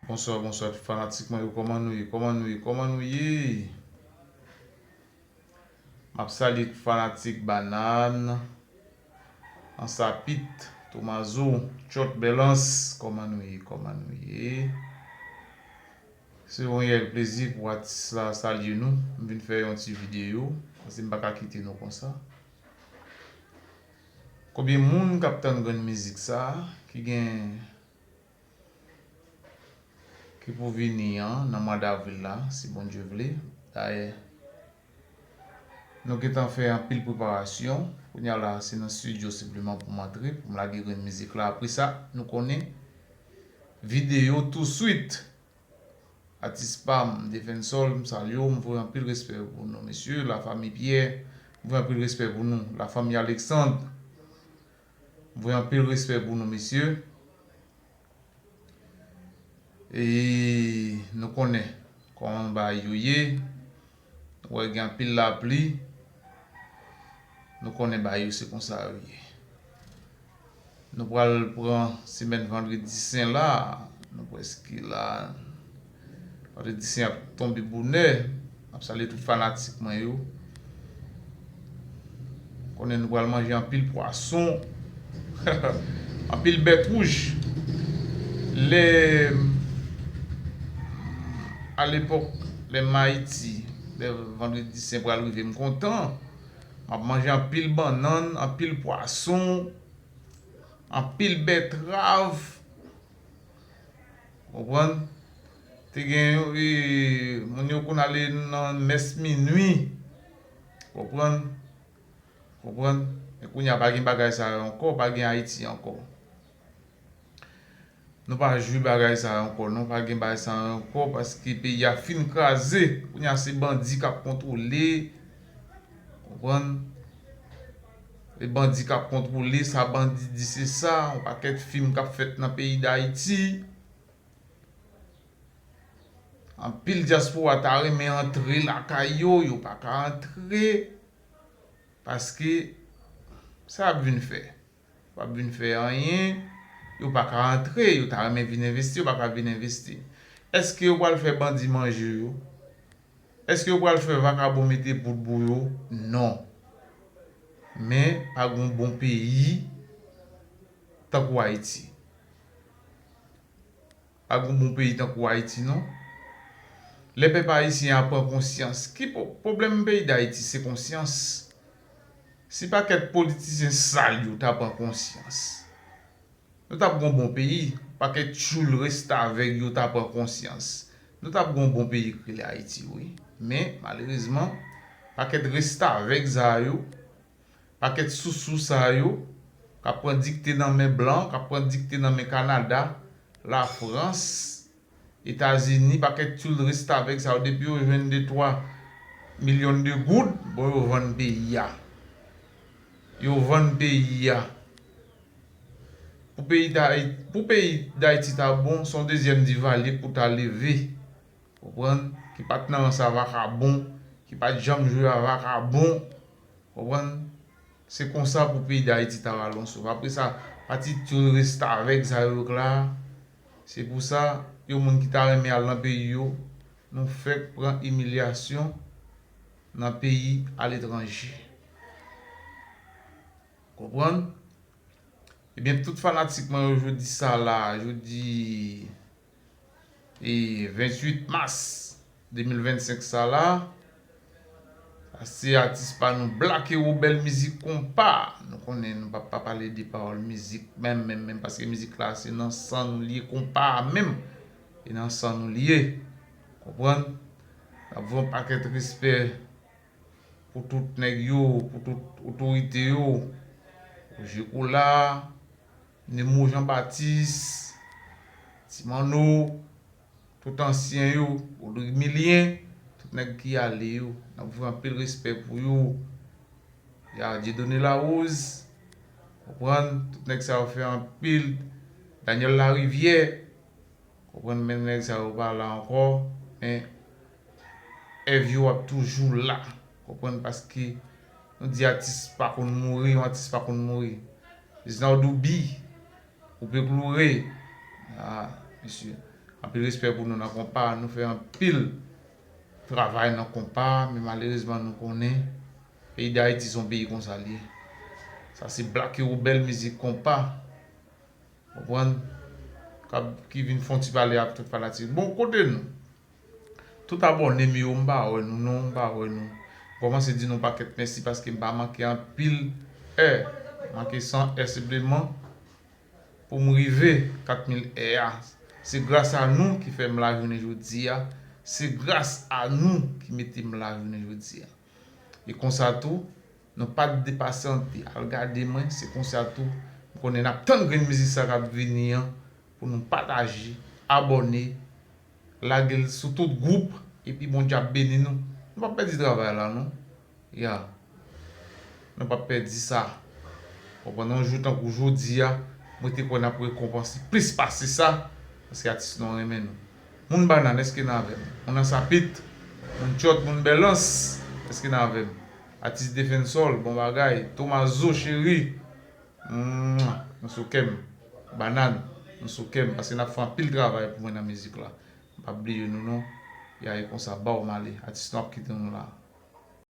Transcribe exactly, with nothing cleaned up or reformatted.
Bonswa, bonswa tout fanatik mwen yo, kòman nou ye, kòman nou ye, kòman nou ye? M ap salye tout fanatik Bannann, Ansapit, Tomazo, Tchòt Bèlans, kòman nou ye, kòman nou ye? Se yon reyèl plezi pou atis la salye nou. M vin fè yon ti videyo, paske m pa ka kite nou konsa. Konbyen moun k ap tann grenn mizik sa a, ki gen, ki pou vini an nan mwa davril la, si Bondye vle? Dayè, nou gentan fè anpil preparasyon. Kounye a la, se nan estidyo senpleman pou m antre, pou m lage grenn mizik la. Apre sa, nou konnen videyo touswit. Atis pa m, Defensol, m salye w, m voye anpil respè pou nou, mesye. Lafanmi Pyè, m voye anpil respè pou nou. Lafanmi Alexandre, m voye anpil respè pou nou, mesye. E nou konnen kòman bagay yo ye. Nou wè gen anpil lapli. Nou konnen bagay yo se konsa yo ye. Nou pral pran semèn Vandredi Sen la. Nou prèske la. Vandredi Sen ap tonbe bonè. M ap salye tout fanatik mwen yo. Konnen nou pral manje anpil pwason, anpil bèt wouj. Lè, alepòk, lè m Ayiti, lè Vandredi Sen pral rive, m kontan. M ap manje anpil bannann, anpil pwason, anpil bètrav. Konprann? Te gen, e, moun yo konn ale nan mès minwi. Konprann? Konprann? Men kounye a pa gen bagay sa yo ankò, pa gen Ayiti ankò. Nou pa jwi bagay sa yo ankò, non, pa gen bagay sa yo ankò, paske peyi a fin kraze. Kounye a se bandi k ap kontwole. Konprann? E bandi k ap kontwole, sa bandi di se sa, yon pakèt fim k ap fèt nan peyi Dayiti. Anpil dyaspora ta renmen antre lakay yo, yo pa ka antre, paske sa y ap vin fè? Yo p ap vin fè anyen, yo pa ka antre, yo ta renmen vin envesti, yo pa ka vin envesti. Èske yo pral fè bandi manje yo? Èske yo pral fè vakabon mete bout bou yo? Non. Men, pa gen yon bon peyi tankou Ayiti. Pa gen yon bon peyi tankou Ayiti, non. Lè pèp ayisyen an pran konsyans, ki pwo-, pwoblèm peyi Dayiti, se konsyans. Si pakèt politisyen sal yo ta pran konsyans, nou t ap gen yon bon peyi. Pakèt tchoul restavèk yo ta pran konsyans, nou t ap gen yon bon peyi k rele Ayiti, wi. Men, malerezman, pakèt restavèk sa yo, pakèt sousou sa yo, k ap pran dikte nan men blan, k ap pran dikte nan men Kanada, Lafrans, Etazini, pakèt tchoul restavèk sa yo, depi yo jwenn de twa milyon de goud, bon, yo vann peyi a. Yo vann peyi a. Pou peyi Dayi-, pou peyi Dayiti ta bon, se yon dezyèm Divalye pou ta leve. Konprann? Ki pa t nan rans a vakabon, ki pa t janm jwe a vakabon. Konprann? Se konsa pou peyi Dayiti ta rale yon souf. Apre sa, pati tchoul restavèk sa yo k la, se pou sa, yo moun ki ta renmen al nan peyi yo, nou fèk pran imilyasyon nan peyi aletranje. Konprann? Ebyen, tout fanatik mwen yo, jodi sa la, jodi e ventuit mas de mil vennsenk sa la, sa se atis pa nou, Black Hero, bèl mizik konpa. Nou konnen nou p ap pa pale de pawòl mizik menm, menm, menm, paske mizik la se nan san nou li ye, konpa a menm, e nan san nou li ye. Konprann? N ap voye yon pakèt respè pou tout nèg yo, pou tout otorite yo, Roger Colas, Nemo Jean Baptiste, Ti Manno, tout ansyen yo, Rodrigue Milien, tout nèg ki ale yo, n ap voye anpil respè pou yo. Ya Dieudonné Larose, konprann, tout nèg sa yo fè anpil, Daniel Larivière, konprann, men nèg sa yo pa la ankò, men èv yo ap toujou la, konprann, paske nou di atis pa konn mouri, yon atis pa konn mouri. Reginald Doubi, Koupe Kloure, ah, mesye. Anpil respè pou nou nan konpa, nou fè anpil travay nan konpa, men malerezman nou konnen peyi Dayiti se yon peyi konsa l ye. Sa se Black Hero Bèl Mizik Konpa. Konprann? K ap, ki vin fè yon ti pale ak tout fanatik. Bon, kote nou? Tout abòne m yo, m pa wè nou non, m pa wè nou. M kòmanse di nou pakèt mèsi paske m pa manke anpil è. Manke san è senpleman pou m rive kat mil è a. Se gras a nou ki fè m la jounen jodi a. Se gras a nou ki mete m la jounen jodi a. E konsa tou, nou pa t depasante. Al gade mwen, se konsa tou. M konnen n ap tann grenn mizik sa k ap vini an pou nou pataje, abòne, lage l sou tout gwoup, epi Bondye ap beni nou. Nou p ap pèdi travay la non. Ya. Nou p ap pèdi sa. Konprann, yon jou tankou jodi a, mwen te kwè n ap rekonpanse plis pase sa, paske atis nou an renmen nou. Moun Banàn, èske n avè m? Moun Ansapit, moun Tchòt, moun Bèlans, èske n avè m? Atis Defensol, bon bagay. Tomazo, cheri, mwah, nou sou kè m. Banàn, nou sou kè m, paske n ap fè anpil travay pou mwen nan mizik la. M p ap bliye nou non. Ya, e konsa, ba w m ale. Atis nou ap kite nou la.